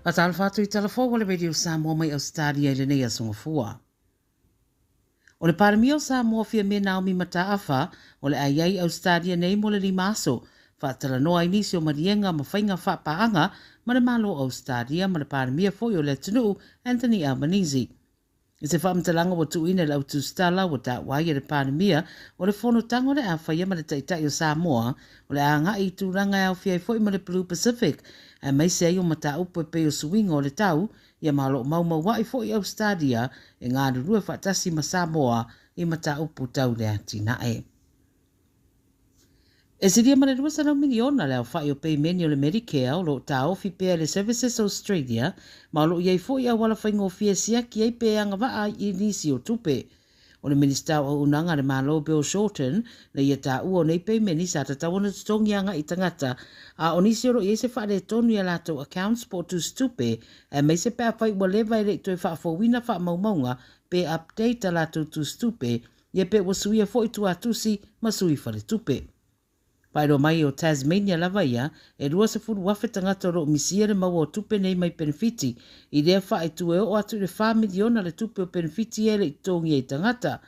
Faatalofa atu i tala fou o le Radio Samoa mai Ausetalia i lenei aso Gafua. O le Palemia o Samoa Fiame Naomi Mataafa o le a i ai i Ausetalia nei mo le 5 aso, faatalanoa ai nisi o maliega ma faiga faapaaga ma le Malo o Ausetalia ma le Palemia foi o le atunuu Anthony Albanese. I se faamatalaga ua tuuina i le au tusitala ua taua ai e le Palemia o le fonotaga o le a faia ma le Taitai o Samoa o le a agai i tulaga e aofia ai foi ma le Blue Pacific aemaise ai o mataupu e pei o suiga o le tau ia ma o lo o maumaua'i foi Ausetalia e galulue faatasi ma Samoa i mataupu tau le atinae. E silia ma le 200 miliona le aofai o peimeni o le Medicare o lo o taofi pea e le Services Australia ma o lo o i ai foi auala faigofie e siaki ai pe agavaa i nisi o tupe. O le Minisita o Auaunaga a le Malo Bill Shorten na ia taua o nei peimeni sa tatau ona totogi agai i tagata a o nisi o lo o i ai se faaletonu i a latou accounts po o tusitupe aemaise pe afai ua leva e le i toe faafouina faamaumauga pe update a latou tusitupe ia pe ua suia foi tuatusi ma sui faletupe. Faailoa mai o Tasmania lava ia, e 20,000 tagata o lo o misia le maua o tupe nei mai penefiti, i lea faaitu e oo atu i le 4 miliona le tupe o penefiti ia e le i totogia i tagata.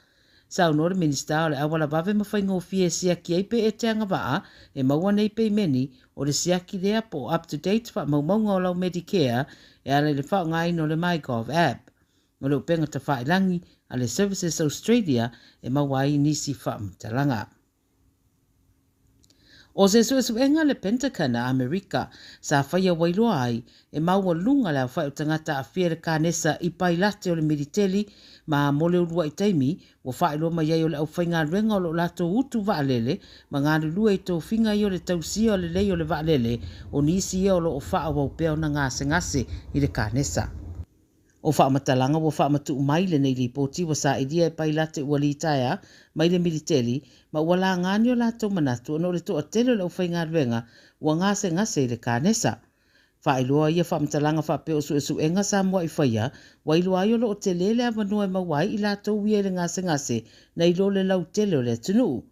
Saunoa le Minisita o le auala vave ma faigofie e siaki ai pe e te agavaa e maua nei peimeni, o le siaki lea po o up to date faamaumauga o lau Medicare e ala i le faaaogaina o le MyGov app. O le upega tafailagi a le Services Australia e maua ai nisi faamatalaga. O se suesuega a le Pentagon a Amerika sa faia wailoa ai e maualuga le aofai o tagata aafia i le kanesa i pailate o le militeli ma mo le uluai taimi ua faailoa mai ai o le aufaigaluega o lo o latou utu vaalele ma galulue i tofiga ia o le tausia lelei o le vaalele o nisi ia o lo o faaauau pea ona gasegase i le kanesa. O faamatalaga ua faamatuu mai lenei lipoti ua sailia e pailate ua litaea mai le militeli ma ua laga ni o latou manatu ona o le toatele o le aufaigaluega ua gasegase i le kanesa. Faailoa ia faamatalaga faapea o suesuega sa muai faia ua iloa ai o lo o tele le avanoa e maua ai i latou ia i le gasegase nai lo le lautele o le atunuu.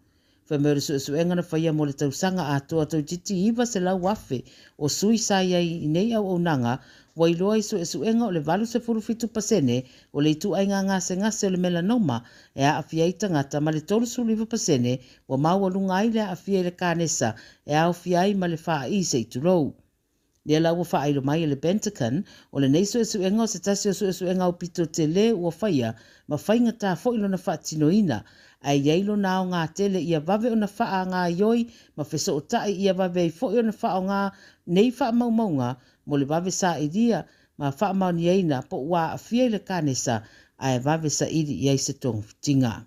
Fai mai o le suesuega na faia mo le tausaga atoa toeitiiti 900,000 o sui sa i ai i nei auaunaga ua iloa i suesuega o le 87% o le ituaiga gasegase o le melanoma e aafia ai tagata ma le 39% ua maualuga ai le aafia i le kanesa e aofia ai ma le faai se i tulou. Lea la ua faailo mai e le Pentagon o lenei suesuega o se tasi o suesuega aupito tele ua faia ma faigata foi lona faatinoina ae i ai lona aoga tele ia vave ona faagaoioi ma fesootai ia vave ai foi ona faaaoga nei faamaumauga mo le vave sailia ma faamaoniaina po ua aafia i le kanesa ae vave saili i ai se togafitiga.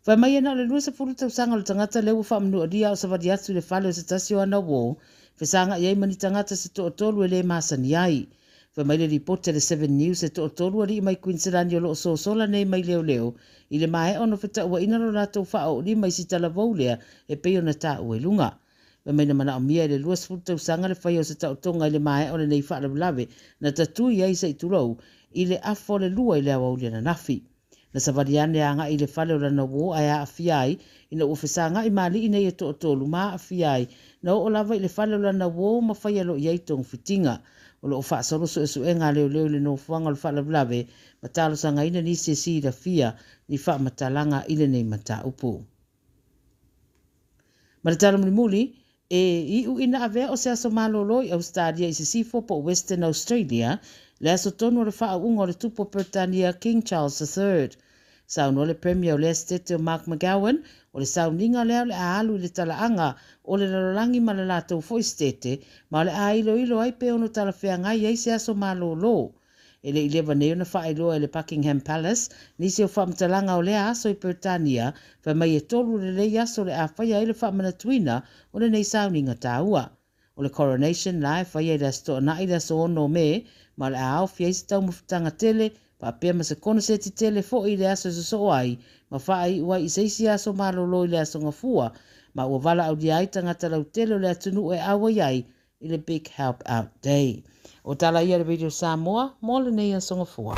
Fai mai e na o le 20 tausaga o le tagata lea ua faamanualia a o savali atu i le fale o se tasi o ana uō, fesagai ai ma ni tagata se toatolu e le masani ai. Fai mai le lipoti a le Seven News e toatolu alii mai Kuiniselani o lo o sosola nei mai leoleo i le maea ona fetauaina lo latou faaoolima i si talavou lea e pei ona taua i luga. Fai mai na manaomia e le 20 tausaga le faia o se taotoga i le maea o lenei faalavelave na tatui ai se i tulou i le afa o le 2 i le aoauli ananafi. Na savali ane agai i le fale o lana uō ae aafia ai ina ua fesagai ma alii nei e toatolu ma aafia ai na oo lava i le fale o lana uō ma faia loa i ai togafitiga. O lo o faasolo suesuega a leoleo i le nofoaga o le faalavelave ma talosagaina nisi e silafia ni faamatalaga i lenei mataupu. Ma le tala mulimuli, e iu ina avea o se aso malolo i Ausetalia i Sisifo po o Western Australia, le aso tonu o le faauuga o le tupu o Peretania King Charles III. Saunoa le Premier o lea setete o Mark McGowan, o le sauniga lea o le a alu i le talaaga o le lalolagi ma le latou foi setete, ma o le a iloilo ai pe ono talafeagai ai se aso malolo. E le i leva nei ona faailoa e le Buckingham Palace nisi o faamatalaga o lea aso i Peretania, fai mai e 3 lelei aso o le a faia ai le faamanatuina o lenei sauniga taua. O le coronation la e faia i le aso Toonai le aso 6 o Me, ma o le a aofia ai se taumafataga tele, faapea ma se koneseti tele foi i le aso e sosoo ai, ma faaiu ai i se isi aso malolo i le aso Gafua, ma ua valaaulia ai tagata lautele o le atunuu e auai ai i le Big Help Out Day. O tala ia a le Radio Samoa mo lenei aso Gafua.